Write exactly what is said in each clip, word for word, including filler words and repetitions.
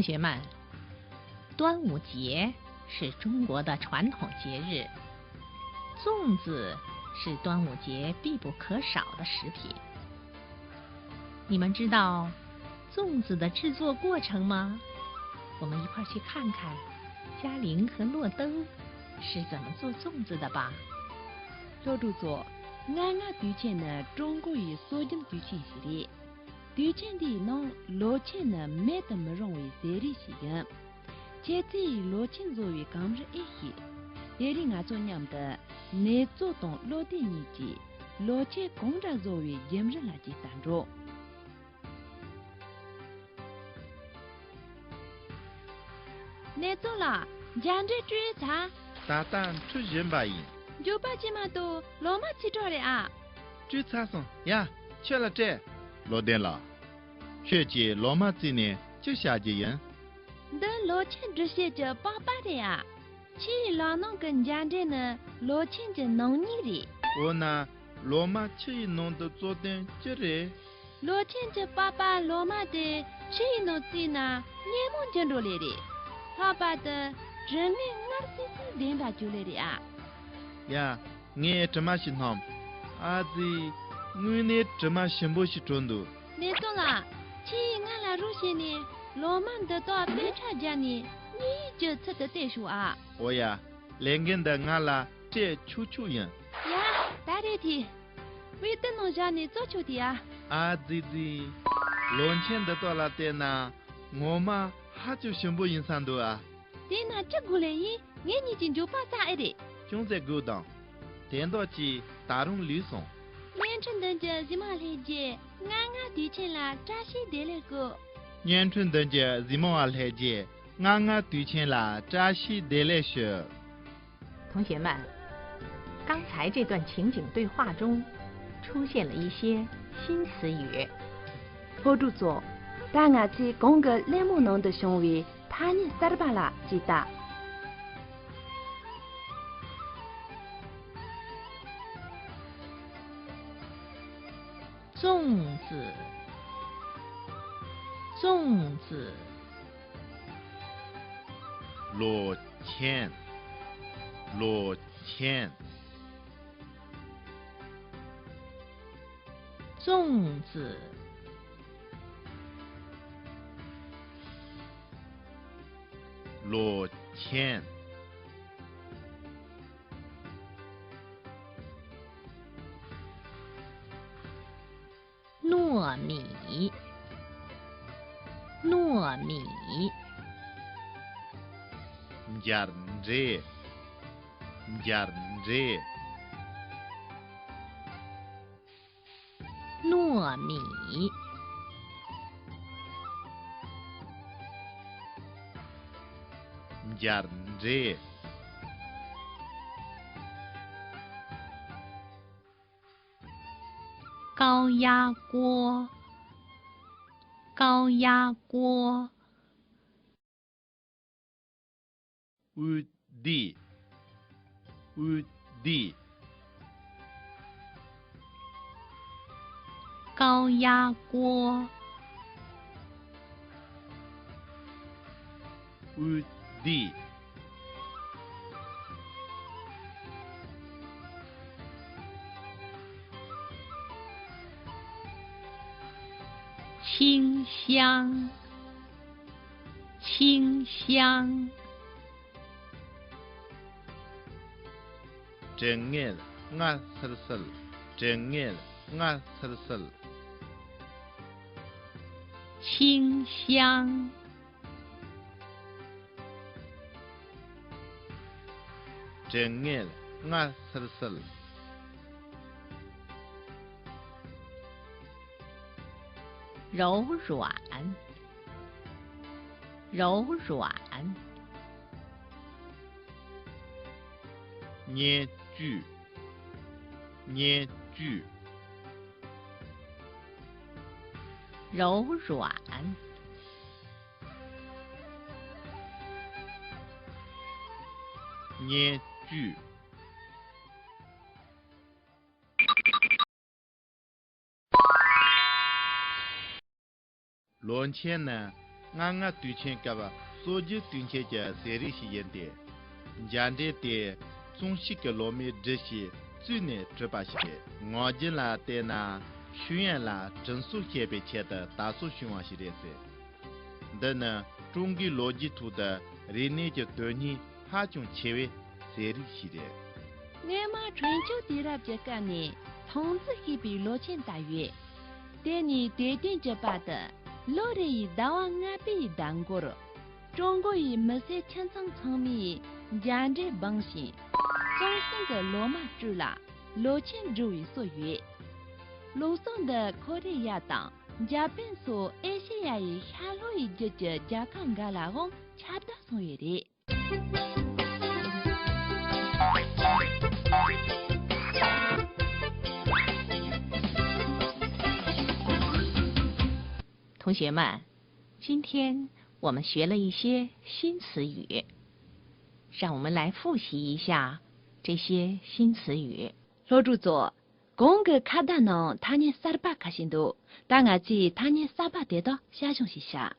同学们，端午节是中国的传统节日，粽子是端午节必不可少的食品。你们知道粽子的制作过程吗？我们一块儿去看看嘉玲和洛登是怎么做粽子的吧。 ལྷོ་ཕྱོགས་ཚོ། ལྔ་ལྔ་དུས་ཆེན་ནི་ཀྲུང་གོ་ཡི་སྲོལ་རྒྱུན་དུས་ཆེན་ཞིག་རེད། དུས་ཆེན་འདིའི་ནང་ལོ་ཆེན་ནི་མེད་དུ་མི་རུང་བའི་ཟས་རིགས་ཤིག་ཡིན། ཁྱེད་ཚོས་ལོ་ཆེན་བཟོ་བའི་གོམས་རིམ་ཨེ་ཤེས། དེ་རིང་ང་ཚོ་མཉམ་དུ་ནེ་ཙོ་དང་བློ་བདེ་གཉིས་ཀྱིས་ལོ་ཆེན་གང་འདྲ་བཟོ་བའི་རྒྱུན་རིང་ལ་ཅིག་ལྟ་འགྲོ། ནེ་ཙོ་ལགས། འཇའ་འབྲས་བཀྲུས་ཚར། ད་ལྟ་འཁྲུད་བཞིན་པ་ཡིན། མགྱོགས་པ་བྱེད་མ་གཏོགས་ལོ་མ་ཚིག་གྲབས་རེད་ཨ། བཀྲུས་ཚར་སོང་། ཡ། ཁྱོད་ལ་སྤྲད། བློ་ལྡན་ལགས། ཁྱོད་ཀྱིས་ལོ་མ་བརྩིས་ནས་ཅི་བྱ་རྒྱུ་ཡིན། འདི་ལོ་ཆེན་སྒྲིག་བྱེད་ཀྱི་པགས་པ་རེད་ཨ། ཆུ་ཡི་ལག་ནང་གི་འཇའ་འབྲས་ནི་ལོ་ཆེན་གྱི་ནང་ཉིད་རེད། འོ་ན། ལོ་མ་ཆུ་ཡི་ནང་དུ་བཙོ་དོན་ཅི་རེད། ལོ་ཆེན་གྱི་པགས་པ་ལོ་མ་དེ་ཆུ་ཡི་ནང་བཙོས་ན་མཉེན་མོ་འགྱུར་འགྲོ་ལེ་རེད། ལྷག་པར་དུ་དྲི་ངད་མངར་སིལ་སིལ་ལྡན་པ་འགྱུར་ལེ་རེད་ཨ། ཡ། ངས་དྲི་མ་ཞིག་སྣོམ། ཨ་ཙི། དངོས་གནས་དྲི་མ་ཞིམ་པོ་ཞིག་བྲོ་འདུག་ནེ་ཙོ་ལགས། ཁྱེད་ཡིས་ང་ལ་རོགས་བྱས་ནས་ལོ་མ་འདི་དག་དཔེ་ཁྲ་སྦྱར་ནས་མཉེན་ཡོད་ཀྱི་ཚུལ་དུ་བལྟས་ཤོག་ཨ། འོ་ཡ། ལས་འགན་འདི་ང་ལ་སྤྲད་ཆོག་ཆོག་ཡིན། ཡ། ད་རེད་དེ། དཔེ་དེབ་ནང་བཞག་ནས་བཙོ་ཆོག་དེ་ཡ། ཨ་ཙི་ཙི། ལོ་ཆེན་འདི་དག་ལ་བལྟས་ན་ངོ་མ་ཧ་ཅང་ཞིམ་པོ་ཡིན་ས་འདུག་ཨ། དེས་ན་ཅི་དགོས་ལེ་ཡིན། ངེད་གཉིས་ཀྱིས་མགྱོགས་པ་བཙལ་ཨེ་རེད། ཅུང་ཟད་སྒུག་དང་། དོན་དག་ཅིག་ད་རུང་ལུས་སོང་། བརྙན་འཕྲིན་མདུན་གྱི་གཟིགས་མོ་བ་ལྷན་རྒྱས། ལྔ་ལྔ་དུས་ཆེན་ལ་བཀྲ་ཤིས་བདེ་ལེགས་སྐུལ། བརྙན་འཕྲིན་མདུན་གྱི་གཟིགས་མོ་བ་ལྷན་རྒྱས། ལྔ་ལྔ་དུས་ཆེན་ལ་བཀྲ་ཤིས་བདེ་ལེགས་ཞུ། 同学们，刚才这段情景对话中出现了一些新词语。 ལྷོ་ཕྱོགས་ཚོ། ད་ང་ཚོས་གོང་གི་གླེང་མོལ་ནང་དུ་བྱུང་བའི་ཐ་སྙད་གསར་པ་ལ་ཅིག་ལྟ། 粽子，粽子。 ལོ་ཆེན། ལོ་ཆེན། 粽子。 ལོ་ཆེན། 糯米，糯米。 འཇའ་འབྲས། འཇའ་འབྲས། 糯米。 འཇའ་འབྲས། 高压锅，高压锅。 འོད་ལྡེ། འོད་ལྡེ། 高压锅。 འོད་ལྡེ། 清香，清香。 དྲི་ངད་མངར་སིལ་སིལ། དྲི་ངད་མངར་སིལ་སིལ། 清香。 དྲི་ངད་མངར་སིལ་སིལ། 柔软，柔软。 མཉེན་སྐྱོ། མཉེན་སྐྱོ། 柔软。 མཉེན་སྐྱོ། ལོ་ཆེན་ནི་ ལྔ། ལྔ་དུས་ཆེན་སྐབས་སྲོལ་རྒྱུན་དུས་ཆེན་གྱི་ཟས་རིགས་ཤིག་ཡིན་ཏེ། འཇའ་འབྲས་དེ་ཙོང་ཤུས་ཀྱི་ལོ་མའི་སྦྲུལ་ཞིག་བཙོས་ནས་གྲུབ་པ་ཞིག་རེད། ངག་རྒྱུན་ལ་བལྟས་ན། ཤུན་ཡན་ལ་དྲིན་གཟོ་བྱེད་པའི་ཆེད་དུ་དར་སྲོལ་བྱུང་བ་ཞིག་རེད་ཟེར། འདི་ནི་ཀྲུང་གོའི་ལོ་རྒྱུས་ཐོག་ཏུ་རིག་གནས་ཀྱི་དོན་སྙིང་ཧ་ཅང་ཆེ་བའི་ཟས་རིགས་ཤིག་རེད། སྔོན་མ་ཁྲོན་ཆུ་དུས་རབས་ཀྱི་སྐབས་ནས་ཐང་རྩི་ཞེས་པའི་ལོ་ཆེན་དར་ཡོད། དེ་ནི་དུས་སྟོན་གྱི་བར་དུ་ལོ་རེ་ཡི་ཟླ་བ་ལྔ་པའི་ཟླ་མགོར། ཀྲུང་གོ་ཡི་མི་སེར་ཁྱིམ་ཚང་ཚང་མས་འཇའ་འབྲས་སྦངས་ཤིང་། ཙོང་ཤུན་གྱི་ལོ་མ་སྤྲུལ་ལ་ལོ་ཆེན་འབྲི་བའི་སྲོལ་ཡོད། ལུགས་སྲོལ་འདི་ཁོ་རེ་ཡ་དང་འཇར་པན་སོགས་ཨེ་ཤེ་ཡ་ཡི་ཤར་ལྷོ་ཡི་རྒྱུད་ཀྱི་རྒྱལ་ཁབ་འགའ་ལའང་ཁྱབ་གདལ་སོང་བས་རེད། 同学们，今天我们学了一些新词语，让我们来复习一下这些新词语。 སློབ་ཕྲུག་ཚོ། གོང་གི་ཁ་བརྡ་ནང་ཐ་སྙད་གསར་པ་ཁ་ཤས་འདུག་ད་ང་ཚོས་ཐ་སྙད་གསར་པ་དེ་དག་ཞིབ་ཞིབ་ཞིག་བྱ།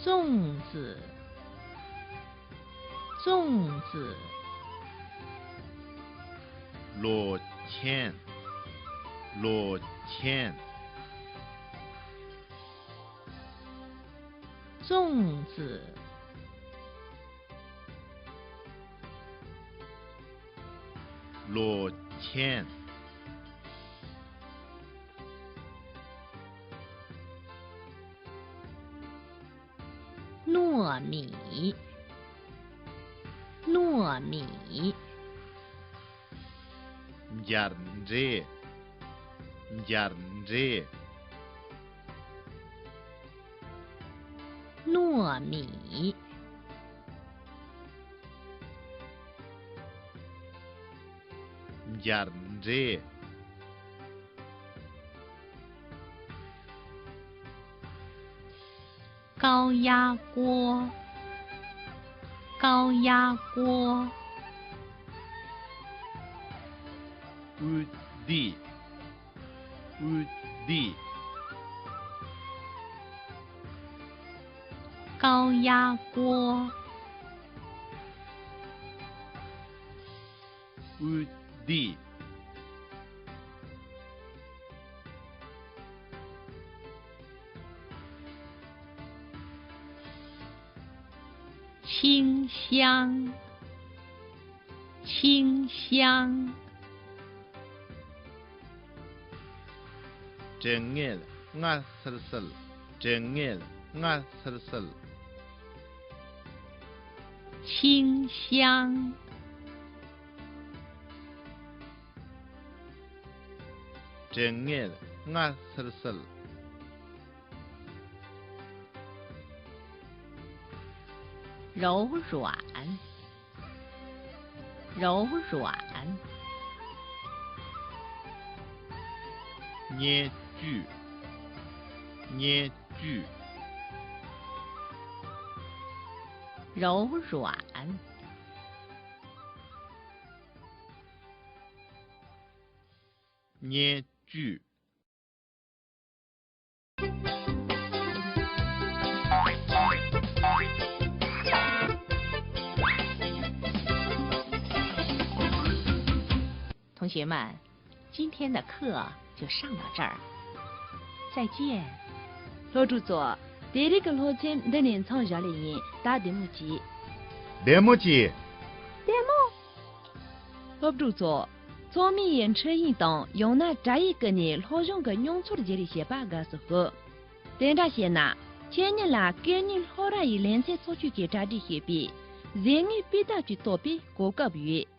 粽子，粽子。 ལོ་ཆེན། ལོ་ཆེན། 粽子。 ལོ་ཆེན། 糯米，糯米。 འཇའ་འབྲས། འཇའ་འབྲས། 糯米。 འཇའ་འབྲས། 高压锅，高压锅。 འོད་སྡེ། འོད་སྡེ། 高压锅。 འོད་སྡེ། 清香，清香。 དྲི་ངད་མངར་བསིལ་བསིལ། དྲི་ངད་མངར་བསིལ་བསིལ། 清香。 དྲི་ངད་མངར་བསིལ་བསིལ། 柔软，柔软。 མཉེན་བཅོས། མཉེན་བཅོས། 柔软。 མཉེན་བཅོས། 同学们，今天的课就上到这儿，再见。 སློབ་ཕྲུག་ཚོ། དེ་རིང་གི་སློབ་ཚན་འདི་ནས་མཚམས་བཞག་ལེ་ཡིན། ད་བདེ་མོ་བྱོས། བདེ་མོ་བྱོས། བདེ་མོ། སློབ་ཕྲུག་ཚོ། ཚོགས་མི་ཡི་འཕྲིན་ཡིག་དང་ཡང་ན་དྲ་ཡིག་བརྒྱུད་ནས་སློབ་སྦྱོང་གི་མྱོང་ཚོར་བརྗེ་རེས་བྱེད་པ་དགའ་བསུ་ཞུ། དེ་འདྲ་བྱས་ན། ཁྱེད་ཉིད་ལ་སྐད་གཉིས་སློབ་གྲྭ་ཡི་ལེ་ཚན་ཚོགས་ཆུང་གིས་གྲ་སྒྲིག་བྱས་པའི་གཟེངས་བསྟོད་དཔེ་དེབ་ཅིག་ཐོབ་པའི་གོ་སྐབས་ཡོད།